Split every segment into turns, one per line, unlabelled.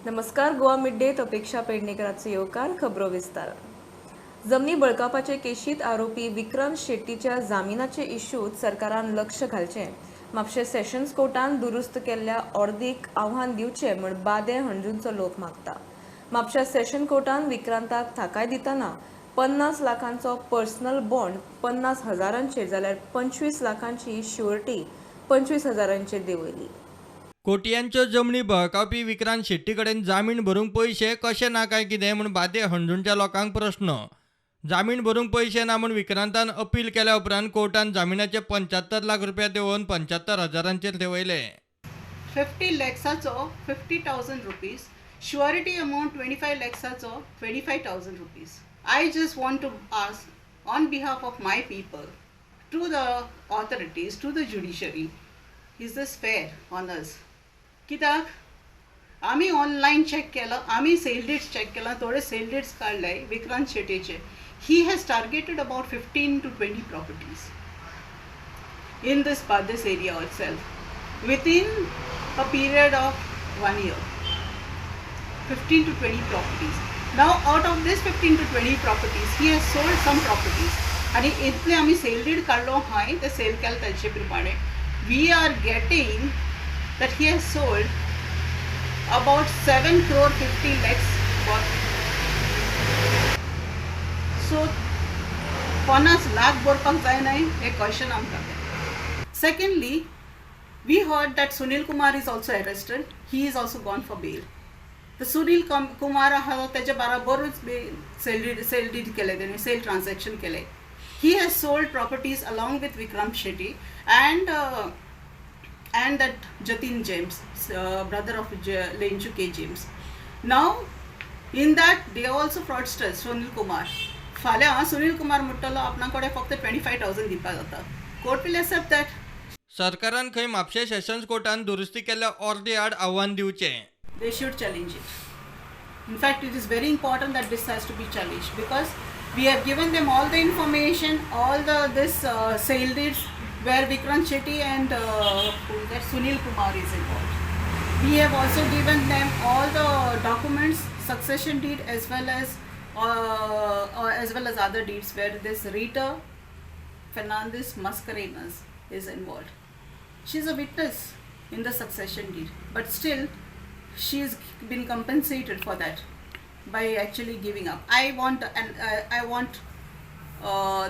नमस्कार, गोवा मिड डेत अपेक्षा पेडणेकराचो येवकार. खबरो विस्तार. जमनी बळकावपाचे केशीत आरोपी विक्रांत शेट्टीच्या जामिनाचे इश्यूत सरकारान लक्ष घालचें, म्हापशें सेशन्स कोर्टान दुरुस्त केल्ल्या ऑर्दीक आव्हान दिवचें म्हूण बादें हणजूणचो लोक मागता. म्हापश्या सेशन कोर्टान विक्रांताक थाकाय दितना 50 लाखांचो पर्सनल बॉन्ड 50 हजारांचेर जाल्यार 25 लाखांची शुअरिटी 25 हजारांचेर देंवयली.
कोटयांच्यो जमनी बळकावपी विक्रांत शेट्टी कडेन जामीन भरूंक पयशे कशे ना काय कितें म्हूण बादे हणजूणच्या लोकांक प्रश्न. जामीन भरूंक पयशे ना म्हूण विक्रांतान अपील केल्या उपरांत कोर्टान जामिनाचे 75 लाख रुपया देंवोवन 75 हजारांचेर देंवयले.
50 लॅक्साचो ₹50,000, surety amount 25 लॅक्साचो ₹25,000. I just want to ask on behalf of my people to the authorities, to the judiciary, is this fair on us? कित्याक आमी ऑनलायन चॅक केलं, आमी सेल डीड्स चॅक केला, थोडे सेल डीड्स काडले Vikrant शेट्टीचे. He has targeted about 15 to 20 properties in this Bardez area itself within a period of one year. 15 to 20 properties. Now, out of this 15 to 20 properties, he has sold some properties. आणि इतले आमी sale deed काडलो हांय ते sale केले ताचे प्रमाणे we are getting that he has sold about 7 crore 50 lakhs for, so 50 lakh भरपाक जायना हें क्वेश्चन आमकां. Secondly, we heard that Sunil Kumar is also arrested. He is also gone for bail. The Sunil Kumar आहा, तेच्या बराबरूच sale deed केले तेणे, sale transaction केले. He has sold properties along with Vikram Shetty and that Jatin James, brother of Lenchu K. James. Now, in that they are also fraudsters, Sunil Kumar. फाल्यां सुनील कुमार म्हणटलो आपणा कडेन फक्त 25,000 दिवपाक जाता. Court will accept that?
सरकारान खंय म्हापशें सेशन्स कोर्टान दुरुस्ती केल्ल्या ऑर्दी आड आव्हान दिवचें.
They should challenge it. In fact, it is very important that this has to be challenged because we have given them all the information, all the this sale deeds where Vikrant Shetty and who is that, Sunil Kumar is involved. We have also given them all the documents, succession deed as well as other deeds where this Rita Fernandez Mascarenas is involved. She's a witness in the succession deed, but still she's been compensated for that by actually giving up. I want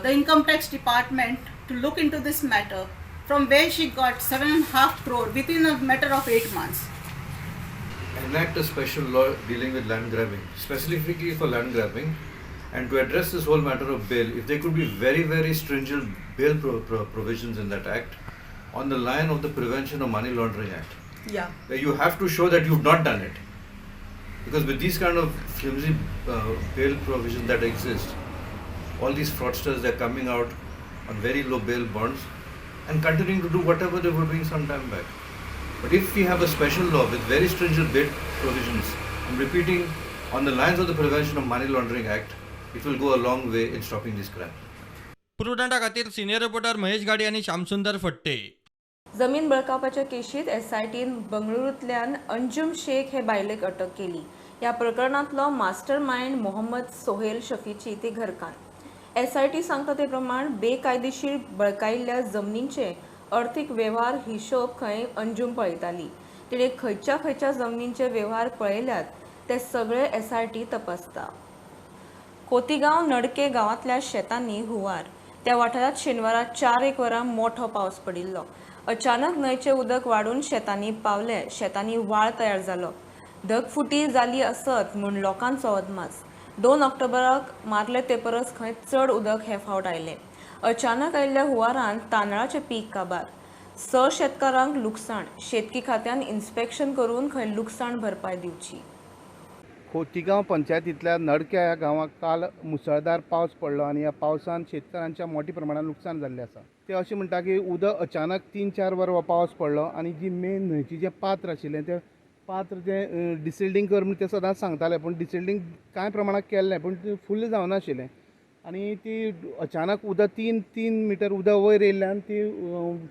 the income tax department to look into this matter, from where she got 7.5 crore within a matter of 8 months.
Enact a special law dealing with land grabbing, specifically for land grabbing, and to address this whole matter of bail, if there could be very, very stringent bail provisions in that act on the line of the Prevention of Money Laundering Act, where you have to show that you've not done it. Because with these kind of flimsy bail provisions that exist, all these fraudsters, they're coming out on very low bail bonds and continuing to do whatever they were doing some time back. But if we have a special law with very stringent bail provisions, I'm repeating, on the lines of the Prevention of Money Laundering Act, it will go a long way in stopping these crimes.
प्रुडंटा खातीर senior reporter Mahesh गाडी आनी श्यामसुंदर फट्टे.
जमीन बळकावपाच्या केशीत एसआयटीन बंगळुरूंतल्यान अंजुम शेख हे बायलेक अटक केली. ह्या प्रकरणांतलो मास्टर मायंड मोहम्मद सोहेल शफीची ती घरकान्न. एसआयटी सांगता ते प्रमाण बेकायदेशीर बळकायिल्ल्या जमनींचे अर्थीक वेव्हार हिशोब खंय अंजुम पळयताली. तिणें खंयच्या खंयच्या जमनींचे वेव्हार पळयल्यात ते सगळे एसआयटी तपासता. खोतीगांव नडके गांवांतल्या शेतांनी हुंवार. त्या वाठारांत शेनवारा चार एक वरां मोठो पावस पडिल्लो. अचानक न्हंयचें उदक वाडून शेतांनी पावलें. शेतांनी व्हाळ तयार जालो. ढगफुटी जाली आसत म्हूण लोकांचो अदमास. 2 ऑक्टोबराक मारले ते परस खंय चड उदक हे फावट आयलें. अचानक आयिल्ल्या हुंवारान तांदळाचें पीक काबार. स शेतकारांक लुकसाण. शेतकी खात्यान इन्स्पेक्शन करून खंय लुकसाण भरपाय दिवची.
खोतीगांव पंचायतींतल्या नडक्या ह्या गांवांत काल मुसळधार पावस पडलो आनी ह्या पावसान शेतकारांच्या मोठ्या प्रमाणात लुकसाण जाल्लें आसा. ते अशें म्हणटा की उदक अचानक 3-4 वरां हो पावस पडलो आनी जी मेन न्हंयची जें पात्र आशिल्लें तें पात्र जें डिसिल्डींग कर म्हूण ते सदांच सांगताले, पूण डिसिल्डींग कांय प्रमाणात केल्लें, पूण तें फुल्ल जावनाशिल्लें आनी ती अचानक उदक 3-3 मिटर उदक वयर येयल्ल्यान ती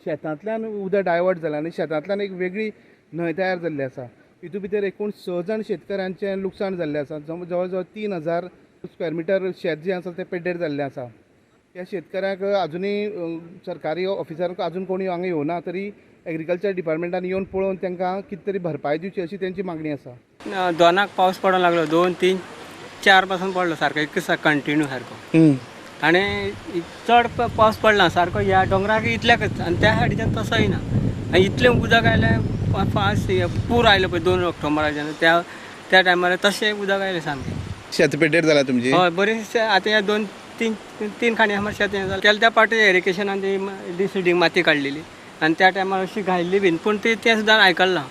शेतांतल्यान उदक डायवर्ट जालें आनी शेतांतल्यान एक वेगळी न्हंय तयार जाल्ली आसा. हितूंत भितर एकूण 6 जाण शेतकऱ्यांचें लुकसाण जाल्लें आसा. जवळ जवळ 3000 स्क्वेअर मिटर शेत जें आसा तें पेड्डेर जाल्लें आसा. ह्या शेतकऱ्यांक अजुनूय सरकारी ऑफिसर अजून कोणी हांगा येवना तरी एग्रीकल्चर डिपार्टमेंटान येवन पळोवन तांकां कितें तरी भरपाय दिवची अशी तेंची मागणी आसा.
दोनाक पावस पडोंक लागलो, 2, 3, 4 पासून पडलो सारको एक कंटिन्यू सारको. आनी चड पावस पडला सारको ह्या दोंगराक इतल्याकच आनी त्या सायडीच्यान तसोय ना. आनी इतलें उदक आयलें फास्ट, पूर आयलो पळय 2 ऑक्टोबराच्यान, त्या त्या टायमार तशें उदक आयलें सामकें.
शेत पेड्डेर जालां तुमची?
हय, बरें. आतां ह्या 2-3 खाणी आमकां शेत हें जालें. केलें त्या पाटी एरिगेशनान ती डिसिडींग माती काडलेली आनी त्या टायमार अशी घायल्ली बीन, पूण ती तें सुद्दां आयकलां.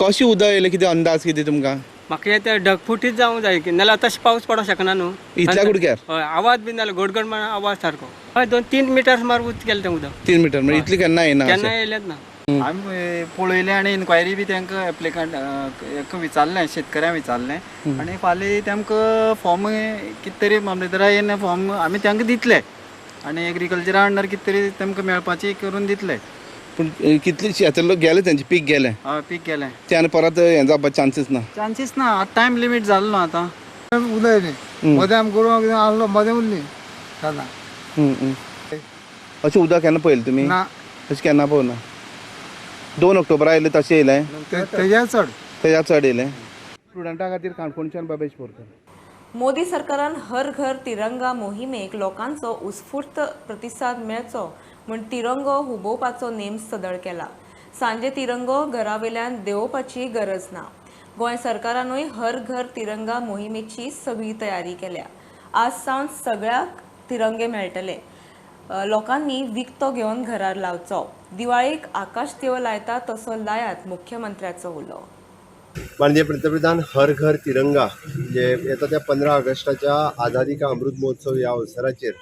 कशें उदक येयलें, कितें अंदाज कितें तुमकां?
म्हाका ते ढगफुटीच जावंक जाय की नाल्यार तशें पावस पडोंक शकना न्हू.
इतल्या गुडघ्यार?
हय, आवाज बीन जालो गडगड म्हण आवाज सारको. हय, 2-3 मिटर सुमार उदक गेलें तें उदक.
3 मिटर म्हणजे इतलें केन्ना येना?
केन्ना येयलेंच ना.
आमी पळयलें आनी इन्क्वायरी बी तांकां एप्लिकंट विचारलें, शेतकऱ्यांक विचारलें आनी फाल्यां तांकां फॉर्म कितें तरी मामलेदारा येवन फॉर्म आमी तांकां दितले आनी एग्रीकल्चरा अंडर कितें तरी तांकां मेळपाची करून दितले.
पूण कितली शेत गेलें तेंचें पीक गेलें?
हय, पीक गेलें.
तें आनी परत हें जावपाक चान्सीस ना?
चान्सीस ना, आतां टायम लिमीट जालो न्हू आतां.
उदक न्ही मदें आमी गोरवां कितें आहलो मदें उरलीं केन्ना.
अशें उदक केन्ना पळयलें तुमी?
ना,
अशें केन्ना पळोवना. 2 ऑक्टोबरा येयलें तशें येयलें?
तेज्या चड.
तेज्या चड येयलें. स्टुडंटा खातीर काणकोणच्यान बाबेश बोरकर.
मोदी सरकारान हर घर तिरंगा मोहिमेक लोकांचो उत्स्फूर्त प्रतिसाद मेळचो म्हूण तिरंगो हुबोवपाचो नेम सदळ केला. सांजे तिरंगो घरावेल्यान देंवोवपाची गरज ना. गोंय सरकारानूय हर घर तिरंगा मोहिमेची सगळी तयारी केल्या. आज सावन सगळ्याक तिरंगे मेळटले. लोकांनी विकतो घेवन घरार लावचो. दिवाळीक आकाश दिवो लायता तसो लायात, मुख्यमंत्र्याचो उलो.
माननीय पंतप्रधान हर घर तिरंगा जे येता त्या 15 ऑगस्टाच्या आझादी का अमृत महोत्सव ह्या अवसराचेर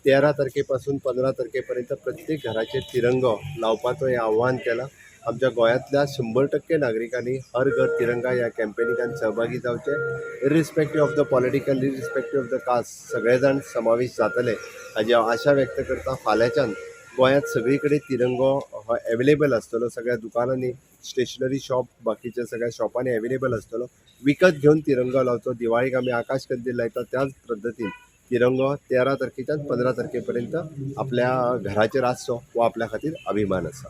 13 तारखेपासून 15 तारखेपर्यंत प्रत्येक घराचेर तिरंगो लावपाचो हें आव्हान केलां. आमच्या गोंयांतल्या 100% नागरिकांनी हर घर तिरंगा ह्या कॅम्पेनिकान सहभागी जावचें. Irrespective of the political, irrespective of the caste सगळे जाण समावेश जातले हाजी हांव आशा व्यक्त करता. फाल्यांच्यान गोंयांत सगळी कडेन तिरंगो हो एवेलेबल आसतलो. सगळ्या दुकानांनी, स्टेशनरी शॉप, बाकीच्या सगळ्या शॉपांनी एवेलेबल आसतलो. विकत घेवन तिरंगो लावचो. दिवाळीक आमी आकाश कंदील लायता त्याच पद्दतीन तिरंगो 13 तारखेच्यान 15 तारखेपर्यंत आपल्या घराचेर आसचो हो आपल्या खातीर अभिमान आसा.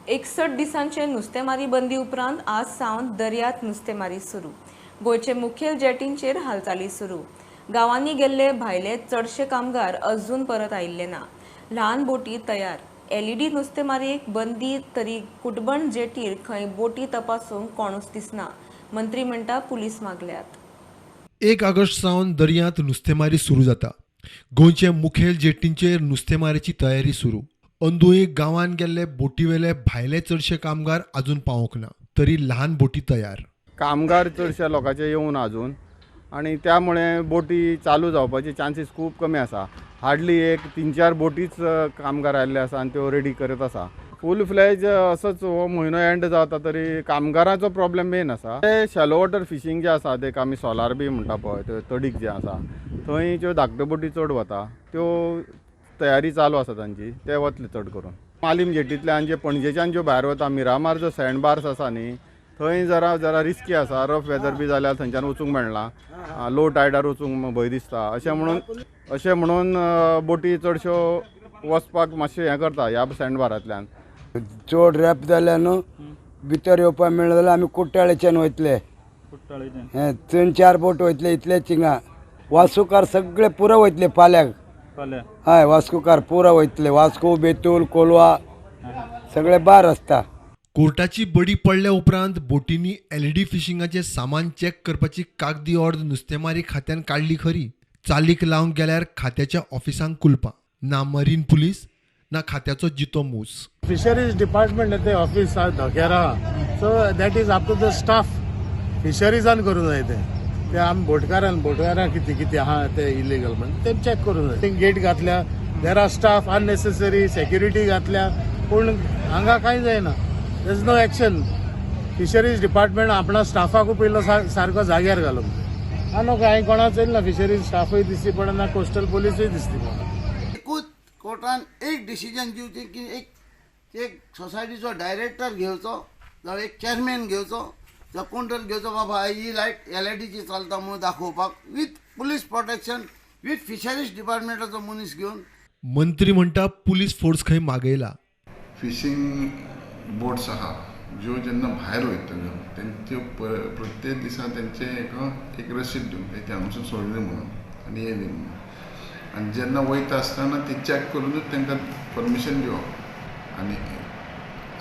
61 दिसांचे नुस्तेमारी बंदी उपरांत आज सावन दर्यांत नुस्तेमारी सुरू. गोंयचे मुखेल जेटींचेर हालचाली सुरू. गांवांनी गेल्ले भायले चडशे कामगार अजून परत आयिल्ले ना. ल्हान बोटी तयार. एलईडी नुस्तेमारीक बंदी तरी कुटबण जेटीर खंय बोटी तपासूंक कोणूच दिसना. मंत्री म्हणटा पुलीस मागल्यात.
1 ऑगस्ट सावन दर्यांत नुस्तेमारी सुरू जाता. गोंयचे मुखेल जेटींचेर नुस्तेमारीची तयारी सुरू. अंदूय गांवान गेल्ले बोटीवेले भायले चडशे कामगार अजून पावोंक ना, तरी ल्हान बोटी तयार.
कामगार चडशा लोकांचे येवना अजून आनी त्यामुळे बोटी चालू जावपाचे चान्सीस खूब कमी आसा. हार्डली एक 3-4 बोटीच कामगार आयिल्ले आसा आनी त्यो रेडी करत आसा. फूल फ्लॅज असोच हो म्हयनो एंड जाता तरी कामगारांचो प्रॉब्लेम मेन आसा. ते शॅलो वॉटर फिशींग जे आसा ते आमी सोलार बी म्हणटा पळय, त्यो तडीक जे आसा थंय ज्यो धाकट्यो बोटी चड वता त्यो तयारी चालू आसा तांची, ते वतले चड करून. मालीम जेटींतल्यान जे पणजेच्यान ज्यो भायर वता मिरामार जो सँड बार्स आसा न्ही थंय जरा जरा रिस्की आसा. रफ वेदर बी जाल्यार थंयच्यान वचूंक मेळना, लो टायडार वचूंक भंय दिसता. अशें म्हणून बोटी चडश्यो वचपाक मातशें हें करता ह्या सँड बारांतल्यान.
चड रॅप जाल्यार न्हू भितर येवपाक मेळना जाल्यार आमी कुट्टाळेच्यान वयतले. हें 3-4 बोट वयतले इतलेच हिंगा. वास्कोकार सगळे पुरो वयतले पाल्याक. हय, वास्कोकार पुरो वयतले. वास्को, बेतूल, कोलवा सगळे बार आसता.
कोर्टाची बडी पडल्या उपरांत बोटींनी एलईडी फिशिंगाचें सामान चॅक करपाची कागदी ऑर्द नुस्तेमारी खात्यान काडली खरी, चालीक लावंक गेल्यार खात्याच्या ऑफिसांक कुलपां ना, मरीन पुलीस ना खात्याचो जितो मूस.
फिशरीज डिपार्टमेंट ते ऑफिस धोक्यार आहा, so that is up to the staff. फिशरीजान करूं जाय तें, ते आमी बोटकारां कितें कितें आहा ते इलिगल म्हण ते चॅक करूं जाय. गेट घातल्या, there are staff unnecessary security घातल्या, पूण हांगा कांय जायना. There is no action. Fisheries department आपणा स्टाफाकूय पयलो सारको जाग्यार घालूंक जाय. आनी कांय कोणाक चलना. फिशरीज स्टाफूय दिसती पडना, कोस्टल पोलिसूय दिसती पडना.
एकूच कोर्टान एक डिसिजन दिवचें की एक एक सोसायटीचो डायरेक्टर घेवचो जावं एक चेअरमॅन घेवचो जावं कोण तरी घेवचो, बाबा ही लायट एलईडीची चलता म्हणून दाखोवपाक, with police protection, with fisheries डिपार्टमेंटाचो मनीस घेवन.
मंत्री म्हणटा पुलीस फोर्स खंय मागयला.
फिशींग बोट्स आहा ज्यो जेन्ना भायर वयतल्यो तेंच्यो प्रत्येक दिसा तेंचे एक रसीद दिवंक जाय, ते हांगासून सोडली म्हणून आनी येयली म्हणून. आनी जेन्ना वयता आसतना ती चॅक करुनूच तांकां परमिशन दिवप. आनी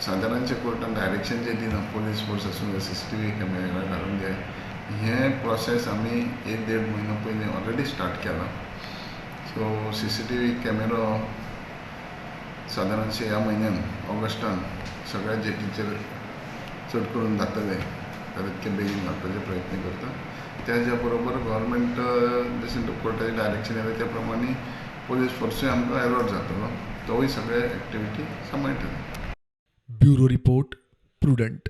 सादारणशें कोर्टान डायरेक्शन जें दिना, पोलीस फोर्स आसूं CCTV camera घालूंक जाय, हें प्रोसेस आमी एक देड म्हयनो पयलीं ऑलरेडी स्टार्ट केलां. सो CCTV कॅमेरो सादारणशें ह्या म्हयन्यान ऑगस्टान सगळ्या जेटीचेर चड करून जातले, तर इतके बेगीन घालपाचे प्रयत्न करता. त्याच्या बरोबर गव्हर्मेंट जशें कोर्टाचें डायरेक्शन येयलें त्या प्रमाणे पोलीस फोर्सूय आमकां एलॉट जातलो, तोवूय सगळे एक्टिविटी सांबाळटलो.
Bureau report, Prudent.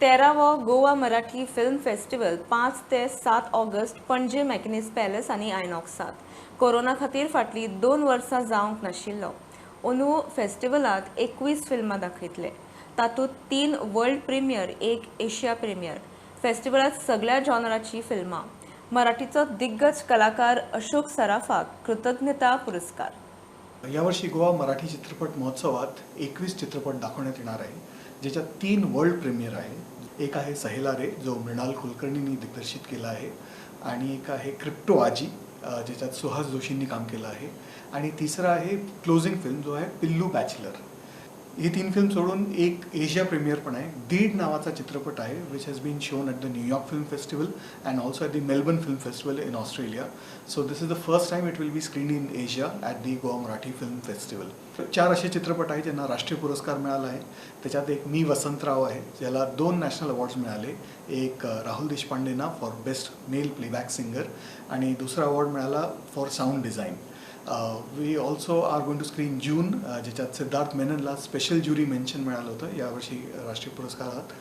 13वो गोवा मराठी फिल्म फेस्टिवल 5 ते 7 ऑगस्ट पणजे मॅकिनीस पॅलेस आनी आयनॉक्सात. कोरोना खातीर फाटलीं 2 वर्सां जावंक नाशिल्लो. अंदू फेस्टिवलांत 21 फिल्मां दाखयतले. तातूंत 3 वर्ल्ड प्रिमियर, 1 एशिया प्रिमियर. फेस्टिवलांत सगळ्या जॉनराची फिल्मां. मराठीचो दिग्गज कलाकार अशोक सराफाक कृतज्ञता पुरस्कार.
यावर्षी गोवा मराठी चित्रपट महोत्सवात 21 चित्रपट दाखवण्यात येणार आहे, ज्याच्यात 3 वर्ल्ड प्रीमियर आहे. एक आहे सहेला रे, जो मृणाल कुलकर्णींनी दिग्दर्शित केला आहे, आणि एक आहे क्रिप्टो आजी, ज्याच्यात सुहास जोशींनी काम केलं आहे, आणि तिसरा आहे क्लोजिंग फिल्म, जो आहे पिल्लू बॅचलर. ही 3 फिल्म सोडून एक एशिया प्रीमियर पण आहे. दीड नावाचा चित्रपट आहे, which has been shown at the New York film festival and also at the Melbourne film festival in Australia. So this is the first time it will be screen in Asia at the Goa Marathi film festival. 4 असे चित्रपट आहेत ज्यांना राष्ट्रीय पुरस्कार मिळाला आहे. त्याच्यात एक मी वसंतराव आहे, ज्याला 2 नॅशनल अवॉर्ड्स मिळाले. एक Rahul देशपांडेंना for best male playback singer आणि दुसरा अवॉर्ड मिळाला for sound design. We also are going to screen June, ज्याच्यात सिद्धार्थ मेननला स्पेशल ज्युरी मेन्शन मिळालं होतं यावर्षी राष्ट्रीय पुरस्कारात.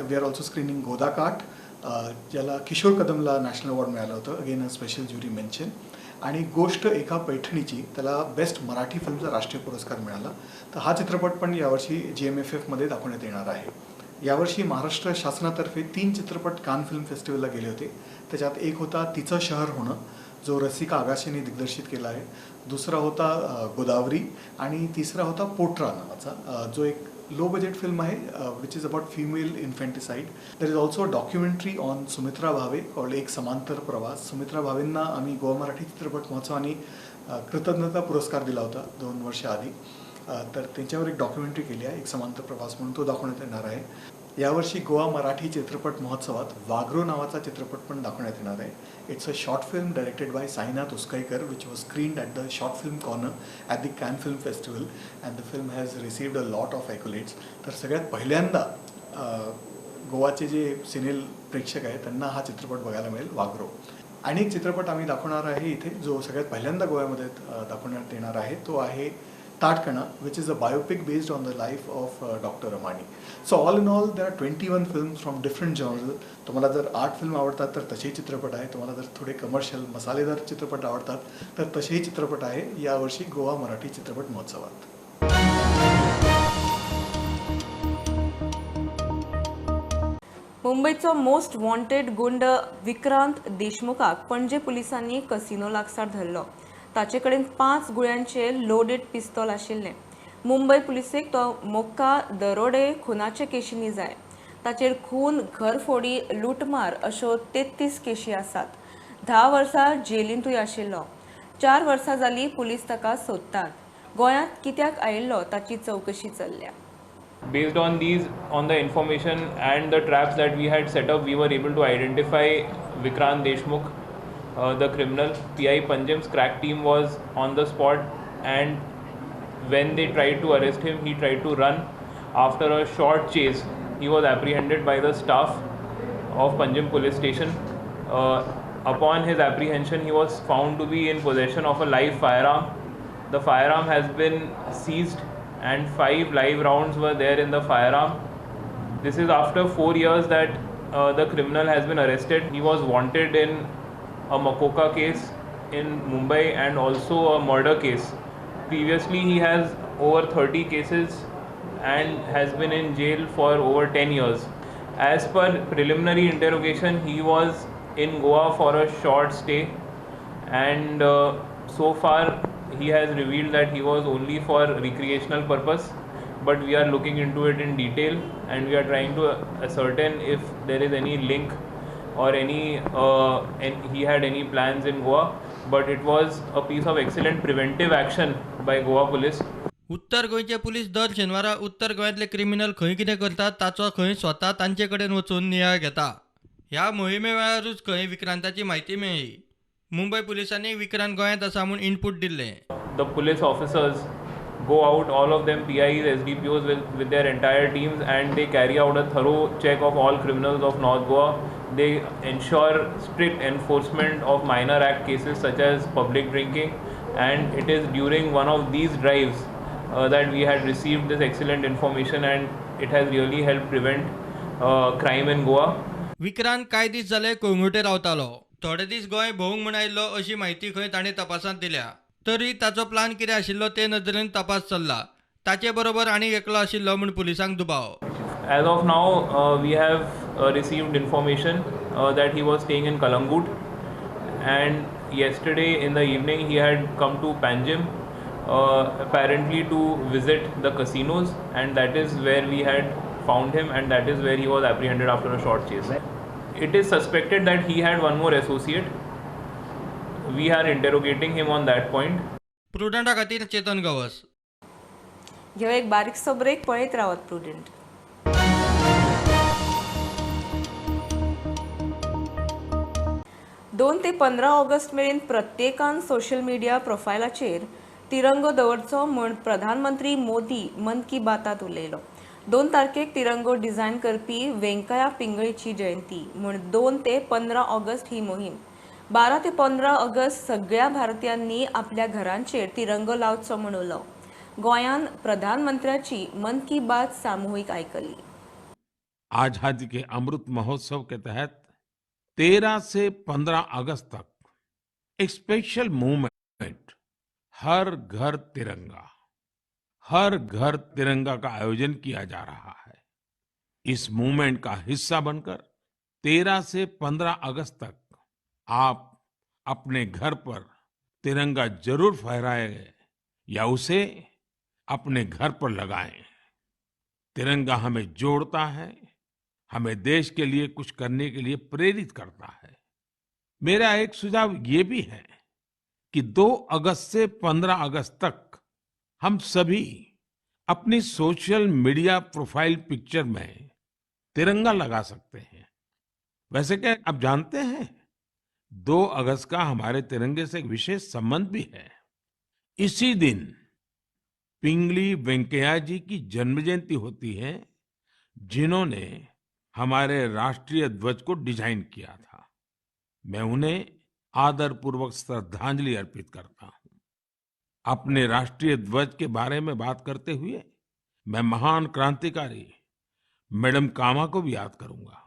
We are also screening Godakath, ज्याला किशोर कदमला नॅशनल अवॉर्ड मिळालं होतं, again a special jury mention. आणि गोष्ट एका पैठणीची, त्याला बेस्ट मराठी फिल्मचा राष्ट्रीय पुरस्कार मिळाला. तर हा चित्रपट पण यावर्षी GMFFमध्ये दाखवण्यात येणार आहे. यावर्षी महाराष्ट्र शासनातर्फे 3 चित्रपट कान फिल्म फेस्टिवलला गेले होते. त्याच्यात एक होता तिचं शहर होणं, जो रसिका आगाशेंनी दिग्दर्शित केला आहे. दुसरा होता गोदावरी आणि तिसरा होता पोटरा नावाचा, जो एक लो बजेट फिल्म आहे, which is about female infanticide. There is also a documentary on Sumitra Bhave called एक समांतर प्रवास. सुमित्रा भावेंना आम्ही गोवा मराठी चित्रपट महोत्सवाने कृतज्ञता पुरस्कार दिला होता 2 वर्षाआधी. तर त्यांच्यावर एक डॉक्युमेंटरी केली आहे, एक समांतर प्रवास म्हणून, तो दाखवण्यात येणार आहे. यावर्षी गोवा मराठी चित्रपट महोत्सवात वाघरो नावाचा चित्रपट पण दाखवण्यात येणार आहे. It's a short film directed by Sainath Uskaikar, which was screened at the short film corner at the Cannes film festival and the film has received a lot of accolades. तर सगळ्यात पहिल्यांदा गोवाचे जे सिनेल प्रेक्षक आहेत त्यांना हा चित्रपट बघायला मिळेल, वाघरो. आणि एक चित्रपट आम्ही दाखवणार आहे इथे, जो सगळ्यात पहिल्यांदा गोव्यामध्ये दाखवण्यात येणार आहे, तो आहे Tatkana, which is a biopic based on the life of Dr. Ramani. So all in all, there are 21 films from different genres. तुम्हाला जर आर्ट फिल्म आवडतात तर तसेही चित्रपट आहे, तुम्हाला जर थोडे कमर्शियल मसालेदार चित्रपट आवडतात तर तसेही चित्रपट आहे यावर्षी गोवा मराठी चित्रपट महोत्सवात.
मुंबईचो मोस्ट वॉन्टेड गुंड विक्रांत देशमुखाक पणजे पुलिसांनी कसिनो लागसार धरलो. ताचे कडेन 5 गुळ्यांचे लोडेड पिस्तोल आशिल्लें. मुंबय पुलिसेक तो मोक्का दरोडे खुनाचे केशींनी जाय. ताचेर खून, घरफोडी, लुटमार अश्यो 33 केशी आसात. 10 वर्सां जेलींतूय आशिल्लो. 4 वर्सां जालीं पुलीस ताका सोदतात. गोंयांत कित्याक आयिल्लो ताची चवकशी चल्ल्या.
Based on these, on the information and the traps that we had set up, we were able to identify Vikrant Deshmukh, the criminal. PI Panjim's crack team was on the spot, and when they tried to arrest him, he tried to run. After a short chase, he was apprehended by the staff of Panjim police station. Upon his apprehension, he was found to be in possession of a live firearm. The firearm has been seized and 5 live rounds were there in the firearm. This is after 4 years that the criminal has been arrested. He was wanted in a Makoka case in Mumbai and also a murder case. Previously, he has over 30 cases and has been in jail for over 10 years. As per preliminary interrogation, he was in Goa for a short stay, and so far he has revealed that he was only for recreational purpose, but we are looking into it in detail and we are trying to ascertain if there is any link or any and he had any plans in Goa, but it was a piece of excellent preventive action by Goa police.
उत्तर गोंयचे police दर शेनवारा उत्तर गोंयांतले criminal खंय कितें करतात ताचो खंय स्वता तांचे कडेन वचून नियाळ घेता. ह्या मोहिमे वेळारूच खंय विक्रांताची म्हायती मेळ्ळी. मुंबय पुलिसांनी विक्रांत गोंयांत आसा म्हूण इनपूट दिल्लें.
The police officers go out, all of them PIs, SDPOs with their entire teams, and they carry out a thorough check of all criminals of North Goa. They ensure strict enforcement of minor act cases such as public drinking, and it is during one of these drives that we had received this excellent information, and it has really helped prevent crime in Goa.
Vikrant कांय दीस जाले कोंगुटे रावतालो. थोडे दीस गोंय भोवंक म्हूण आयिल्लो अशी म्हायती खंय ताणें तपासांत दिल्या. तरी ताचो प्लान कितें आशिल्लो ते नदरेन तपास चल्ला. ताचे बरोबर आनी एकलो आशिल्लो म्हूण पुलिसांक दुबाव.
As of now, we have received information that he was staying in Kalangut, and yesterday in the evening he had come to Panjim, apparently to visit the casinos, and that is where we had found him, and that is where he was apprehended after a short chase. It is suspected that he had one more associate. We are interrogating him on that point.
प्रुडंटा खातीर चेतन गवस.
घेवया एक बारीकसो break, पळयत रावात prudent. दोन ते 15 August मेरेन प्रत्येकान सोशल मिडिया प्रोफायलाचेर तिरंगो दवरचो म्हूण प्रधानमंत्री मोदी मन की बातात उलयलो. 2 तारखेक तिरंगो डिझायन करपी वेंकय्या पिंगळीची जयंती म्हूण 2 ते 15 ऑगस्ट ही मोहीम. 12 ते 15 ऑगस्ट सगळ्या भारतीयांनी आपल्या घरांचेर तिरंगो लावचो म्हूण उलो. गोंयान प्रधानमंत्र्याची मन की बात सामूहिक आयकली.
आझादी के अमृत महोत्सव के तहत 13 से 15 अगस्त तक एक स्पेशल मूवमेंट हर घर तिरंगा, हर घर तिरंगा का आयोजन किया जा रहा है. इस मूवमेंट का हिस्सा बनकर 13 से 15 अगस्त तक आप अपने घर पर तिरंगा जरूर फहराएं या उसे अपने घर पर लगाएं. तिरंगा हमें जोड़ता है, हमें देश के लिए कुछ करने के लिए प्रेरित करता है. मेरा एक सुझाव ये भी है कि 2 अगस्त से 15 अगस्त तक हम सभी अपनी सोशल मीडिया प्रोफाइल पिक्चर में तिरंगा लगा सकते हैं. वैसे क्या आप जानते हैं, 2 अगस्त का हमारे तिरंगे से एक विशेष संबंध भी है. इसी दिन पिंगली वेंकैया जी की जन्म जयंती होती है, जिन्होंने हमारे राष्ट्रीय ध्वज को डिजाइन किया था. मैं उन्हें आदरपूर्वक श्रद्धांजलि अर्पित करता हूं. अपने राष्ट्रीय ध्वज के बारे में बात करते हुए मैं महान क्रांतिकारी मैडम कामा को भी याद करूंगा.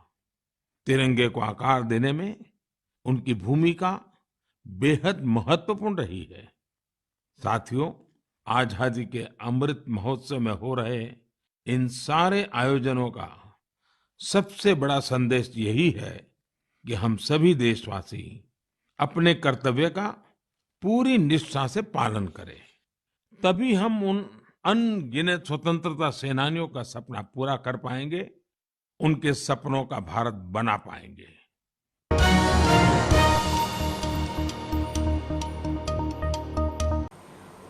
तिरंगे को आकार देने में उनकी भूमिका बेहद महत्वपूर्ण रही है. साथियों, आजादी के अमृत महोत्सव में हो रहे इन सारे आयोजनों का सबसे बड़ा संदेश यही है कि हम सभी देशवासी अपने कर्तव्य का पूरी निष्ठा से पालन करें. तभी हम उन अनगिनत स्वतंत्रता सेनानियों का सपना पूरा कर पाएंगे, उनके सपनों का भारत बना पाएंगे.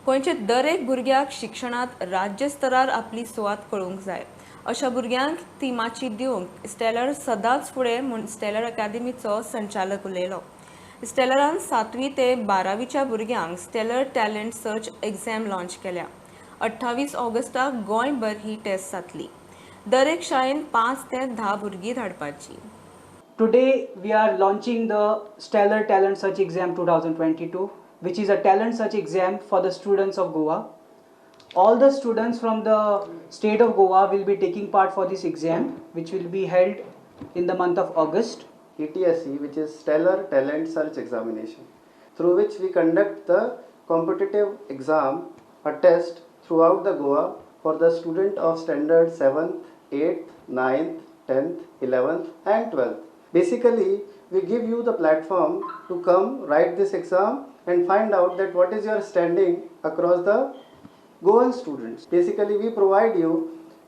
गोंयच्या दरेक भुरग्याक शिक्षणांत राज्य स्तरार आपली सुवात कळूंक जाय. अशा भुरग्यांक ती माची दिवंक स्टेलर सदांच फुडें म्हूण स्टेलर अकादमीचो संचालक उलयलो. स्टेलरान 7वी ते 12वीच्या भुरग्यांक stellar talent search exam launch केल्या. 28 ऑगस्टाक गोंयभर ही टेस्ट जातली. दरेक शाळेन 5 ते 10 भुरगीं धाडपाची.
Today we are launching the Stellar Talent Search Exam 2022, which is a talent search exam for the students of Goa. All the students from the state of Goa will be taking part for this exam, which will be held in the month of August.
ETSE, which is Stellar Talent Search Examination, through which we conduct the competitive exam, a test throughout the Goa for the student of standard 7th, 8th, 9th, 10th, 11th and 12th. Basically, we give you the platform to come write this exam and find out that what is your standing across the Goan students. Basically, we provide you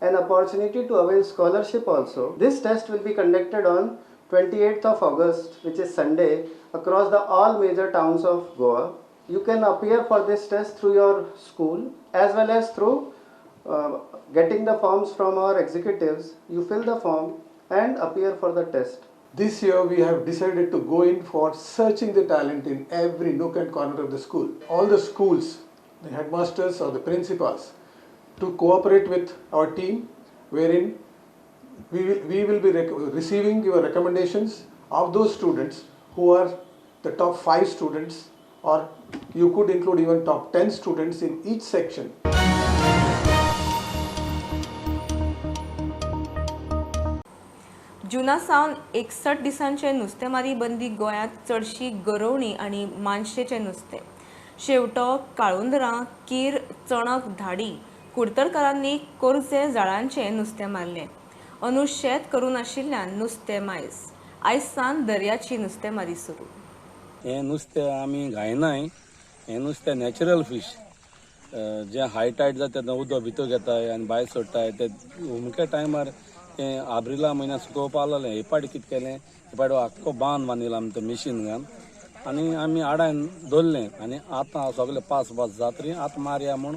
an opportunity to avail scholarship also. This test will be conducted on 28th of August, which is Sunday, across the all major towns of Goa. You can appear for this test through your school as well as through getting the forms from our executives. You fill the form and appear for the test.
This year we have decided to go in for searching the talent in every nook and corner of the school. All the schools, the headmasters or the principals, to cooperate with our team, wherein we will be receiving your recommendations of those students who are the top 5 students, or you could include even top 10 students in each section.
जुना सावन 61 दिसांचे नुस्तेमारी बंदी गोंयांत चडशी गरोवणी आनी मानशेचें नुस्तें, शेवटो, काळुंदरां, कीर, चणक, धाडी कुडतरकारांनी कोरजे जाळांचें नुस्तें मारलें. अंदू शेत करूं नाशिल्ल्यान नुस्तें मायज. आयज सावन दर्याची नुस्तेमारी सुरू.
हें नुस्तें आमी घायनाय, हें नुस्तें नॅचरल फीश, जें हाय टायड जाता तेन्ना उदक भितर घेताय आनी भायर सोडटाय. ते अमक्या टायमार तें आब्रिला म्हयन्या सुकोवपा लागलें. हे पाटी कितें केलें, हे पाटी आख्खो बांद बांदिलो आमी तो मिशीन घालून आनी आमी आडायन दवरलें. आनी आतां सगळे पास पास जातरी आतां मारया म्हूण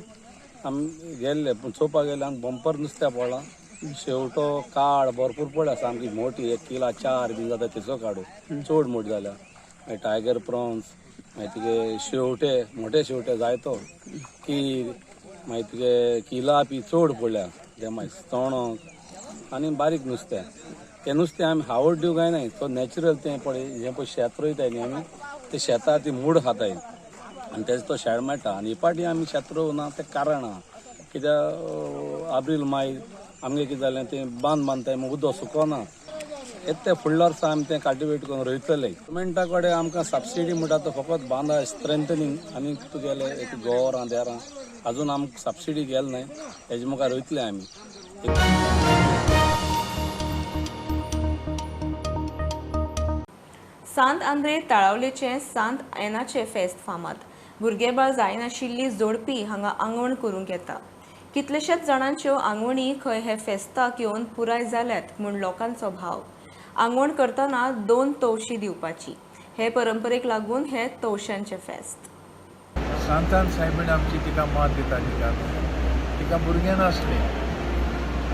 आमी गेल्ले, पूण चोवपाक गेले आमकां बंपर नुस्तें पडलां. शेवटो काळ भरपूर पडल्या, सामकी मोटी, 1 किला 4 बीन जाता तेचो काडू, चड मोटी जाल्या. मागीर टायगर प्रॉन्स, मागीर तुगे शेवटे, मोटे शेवटे जायतो, कीर, मागीर तुगे किला बी चड पडल्या ते, मागीर चणक आनी बारीक नुस्तें. तें नुस्तें आमी हावड दिवंक जायना, तो नॅचरल तें पळय जें पळय शेत रोयताय न्ही आमी, ते शेतां ती मूड खाताय आनी तेजो तो शेड मेळटा. आनी ही पाटी आमी शेत रोवना तें कारण आहा, कित्याक आब्रील माय आमगें कितें जालें, तें बांद बांदताय मागीर उदक सुकोना. येता तें फुडल्या वर्सा आमी तें कल्टिवेट करून रोयतले. गव्हर्मेंटा कडेन आमकां सबसिडी म्हणटा तो फकत बांदा स्ट्रेंथनींग आनी तुगेलें एक गोवरां देरां अजून आमकां सबसिडी गेले न्हय, हेजे मुखार रोयतले आमी.
सांत आंद्रे ताळावलेचें सांत एनाचें फेस्त फामाद. भुरगेबाळ जायनाशिल्ली जोडपी हांगा आंगवण करूंक येता. कितलेशेच जाणांच्यो आंगवणी खंय हे फेस्ताक येवन पुराय जाल्यात म्हूण लोकांचो भाव. आंगवण करतना 2 तवशी दिवपाची, हे परंपरेक लागून हे तवशांचें फेस्त.
सांतान सायबीण आमची तिका मात दिता, तिका तिका भुरगें नासलें.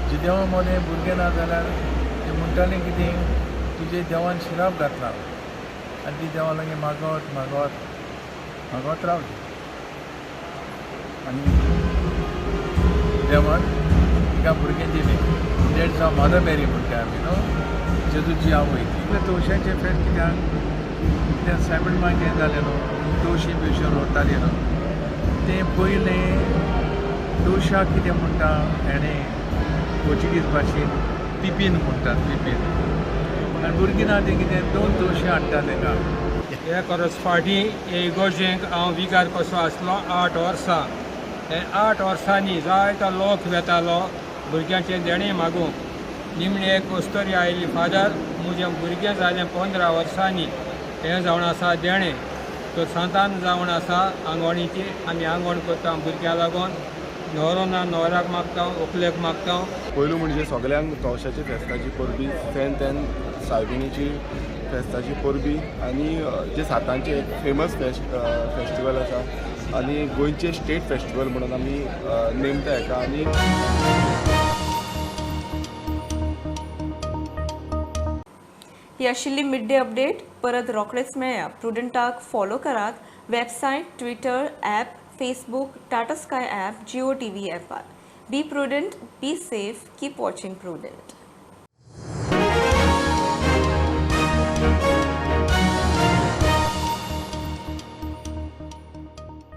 जिदेवा मदें भुरगें ना जाल्यार ती म्हणटाली कितें, तुजे देवान शिराप घातला. आनी ती देवा लागीं मागत मागत मागत रावली आनी देवान तिका भुरगें दिलें. That's हांव मदर मेरी म्हणटा आमी न्हू, जेजूची आवय. ती तवशांचें फेस्त कित्याक, कित्याक सायबीण मागीर हें जालें न्हू, तवशीं बिवशीं रोवताली न्हू. तें पयलें तवशाक कितें म्हणटा हेणें पोर्चुगीज भाशेन पिपीन म्हणटात, पिपीन. आनी भुरगीं ना तें कितें 2 तवशीं हाडटा तेका.
एक वर्स फाटीं हे इगोर्जेक हांव विगार कसो आसलो 8 वर्सां. हे 8 वर्सांनी जायतो लोक वेतालो भुरग्यांचें देणें मागूंक. निमणी एक अस्तोरी आयली, फादर म्हजें भुरगें जालें 15 वर्सांनी, हें जावन आसा देणें, तर सांतान जावन आसा आंगवणीची, आमी आंगवण करता भुरग्यां लागून, न्हवरो ना न्हवऱ्याक मागता, व्हंकलेक मागता.
पयलू म्हणजे सगळ्यांक तवशाची फेस्ताची परबी, सेंत एन सायबिणीची फेस्ताची परबी, आनी जे सातांचे एक फेमस फेस्टिवल आसा आनी गोंयचे स्टेट फेस्टिवल म्हणून आमी नेमता हेका. आनी
ही आशिल्ली मिड डे अपडेट. परत रोखडेच मेळया. प्रुडंटाक फॉलो करात website, Twitter, app, Facebook, Tata Sky app, Jio TV ॲपार. Be prudent, be safe, keep watching Prudent.